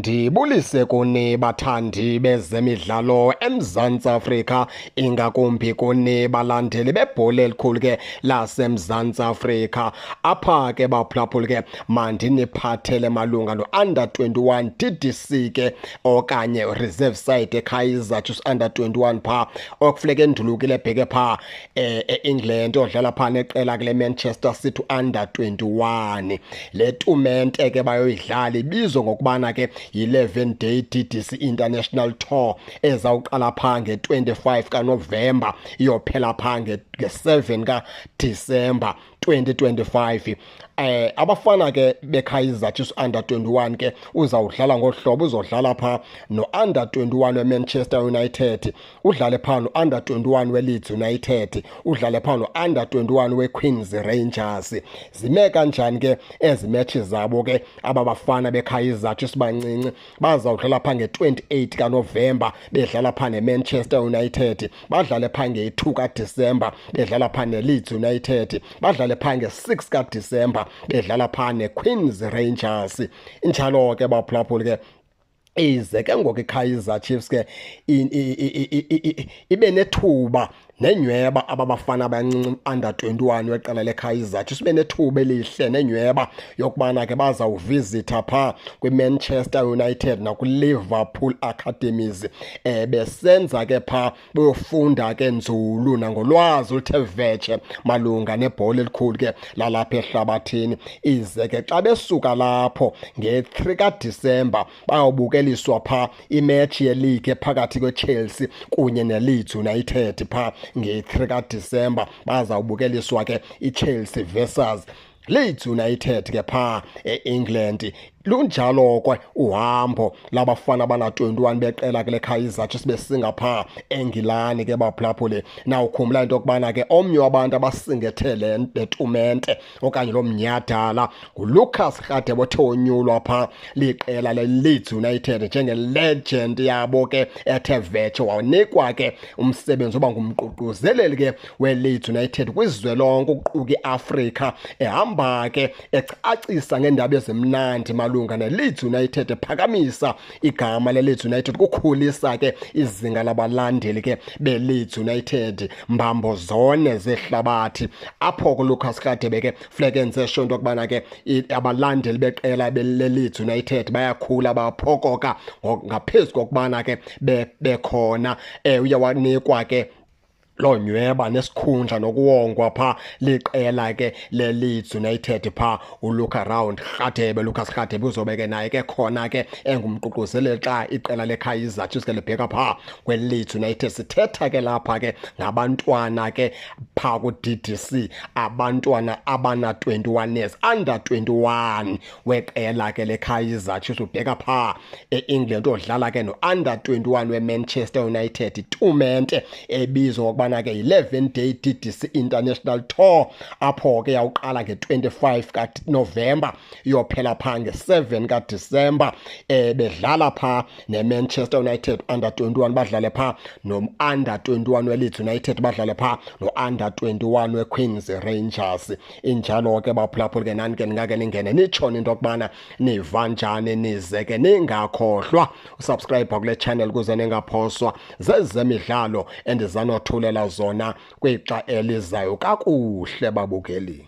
Mandibulise kuni bathandi bezemidlalo eMzantsi Afrika, ingakumbi kuni balandeli bebhola elikhulu ke laseMzantsi Afrika. Apha ke baphulaphuli ke mandiniphathele malunga no-under 21 DDC ke okanye reserve side eKaizer Chiefs under 21 phaa okufuneka endulukile ebheke phaa e-England odlala phaa neqela kule Manchester City under 21. Le tumente ke bayoyidlala ibizwa ngokubana ke yi-11 day DDC International Tour ezawuqala phaa nge-25 kaNovemba iyophela phaa nge-7 kaDisemba 2025. Abafana ke beKaizer Chiefs under 21 ke uzawudlala ngohlobo, uzodlala phaa no-under 21 weManchester United, udlale phaa no-under 21 weLeeds United, udlale phaa no-under 21 weQueens Rangers. Zime kanjani ke ezi matches zabo ke aba bafana beKaizer Chiefs bancinci? Bazawudlala phaa nge-28 kaNovemba bedlala phaa neManchester United, badlale phaa nge-2 kaDisemba bedlala phaa neLeeds United, badlale phaa nge-6 kaDisemba bedlala phaa neQueens Rangers. Injalo ke baphulaphuli ke, ize ke ngoku iKaizer Chiefs ke ibe nethuba nenyweba ababafana abancinci under 21 weqela leKaizer Chiefs, ibe nethuba elihle nenyweba yokubana ke bazawuvizitha phaa kwiManchester United nakwiLiverpool Academies, besenza ke phaa beyofunda ke nzulu nangolwazi oluthe vetshe malunga nebhola elikhulu ke lalapha ehlabathini. Ize ke xa besuka lapho nge-3 kaDisemba bayobukeliswa phaa imatch yeleague phakathi kweChelsea kunye neLeeds United. Phaa nge-3 kaDisemba bazawubukeliswa ke iChelsea versus Leeds United ke phaa e-England. Lunjalo ke uhambo labafana bana-21 beqela kule Kaizer Chiefs besinga phaa eNgilani ke baphulaphuli. Nawukhumbula into yokubana ke omnye wabantu abasingethe le tumente okanye lo mnyhadala nguLucas Radebe, othe wonyulwa phaa liqela le-Leeds United njenge-legend yabo ke ethe vetshe, wanikwa ke umsebenzi oba ngumququzeleli ke we-Leeds United kwizwe lonke ukuquka iAfrika, ehamba ke ecacisa ngeendaba ezimnandi malunga ne-Leeds United, ephakamisa igama le-Leeds United, kukhulisa ke izinga labalandeli ke be-Leeds United mbambo zone zehlabathi. Apho ke Lucas Radebe ke funeka enze sure into yokubana ke abalandeli beqela le-Leeds United bayakhula, baphokoka ngaphezu kokubana ke bekhona. Uye wanikwa ke loo nyweba nesikhundla nokuwongwa phaa liqela ke le-Leeds United phaa uLuca Round Radebe. Lucas Radebe uzobe ke naye ke khona ke engumququzeleli xa iqela leKaizer Chiefs ke libheka phaa kwe-Leeds United. Sithetha ke lapha ke ngabantwana ke phaa ku-DDC, abantwana abana-21 years, under 21 weqela ke leKaizer Chiefs ubheka phaa e-England odlala ke no-under 21 weManchester United, itumente ebizwa ngokubana ke yi-11 day DDC International Tour, apho ke yawuqala nge-25 kaNovemba iyophela phaa nge-7 kaDisemba, bedlala phaa neManchester United under 21, badlale phaa no-under 21 weLeeds United, badlale phaa no-under 21 weQueens Rangers. Injalo ke baphulaphuli ke, nani ke ningake ningene nitshone into yokubana niva njani, nize ke ningakhohlwa usubscribe kule channel ukuze ningaphoswa zezemidlalo endizanothulela zona kwixa elizayo. Kakuhle babukeli.